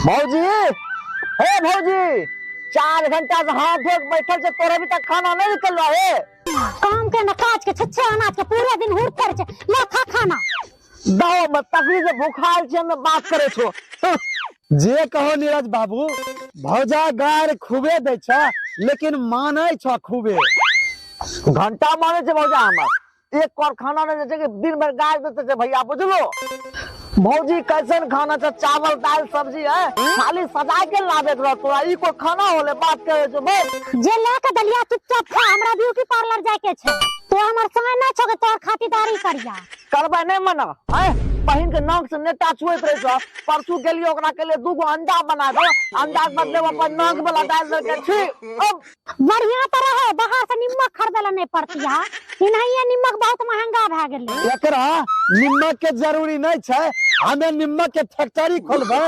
भौजी, हे भौजी, 4 घंटा से हाथ धो के बैठल छै, तोरे अभी तक खाना नहीं निकल रहा है। काम के न काज के, छुच्छे अनाज के पूरे दिन हुड़ते रहे छै। ले खा खाना। दाओ मत, तकलीफ से भूखाल छै, हमे बात करे छो। जे कहो नीरज बाबू, भौजा गार खूबे दै छ, लेकिन मानै छ खूबे। घंटा माने छै भौजा हमर, एक कौर खाना नहीं छै कि दिन भर गाय देते छै भैया, बुझलो? भौजी, कैसन खाना छै? चावल, दाल, सब्जी है, खाली सजा के लाबे के रह तोरा। ई कोई खाना होले? बात करे छो भाई। जे ले के दलिया, चुपचाप खा, हमरा ब्यूटी पार्लर जाय के छै। तो हमर समय नहीं छौ तोहर खातिरदारी करिया। करबै नहीं मना आय, बहिन के नाक से नेटा छुएत रहे छौ। परसू गेलियो ओकरा के लिए दूगो अंडा बना दो, अंडा के बदले अपन नाक वाला डाल देलकै। छी अब। बढ़िया तो रहे, बाहर से निमक खरीदे ला नहीं पड़ती है। इन्हीं निमक बहुत महंगा भए गेलै। एकरा निमक के जरूरी नहीं छै, हमें निमक के फैक्ट्री खोलबै।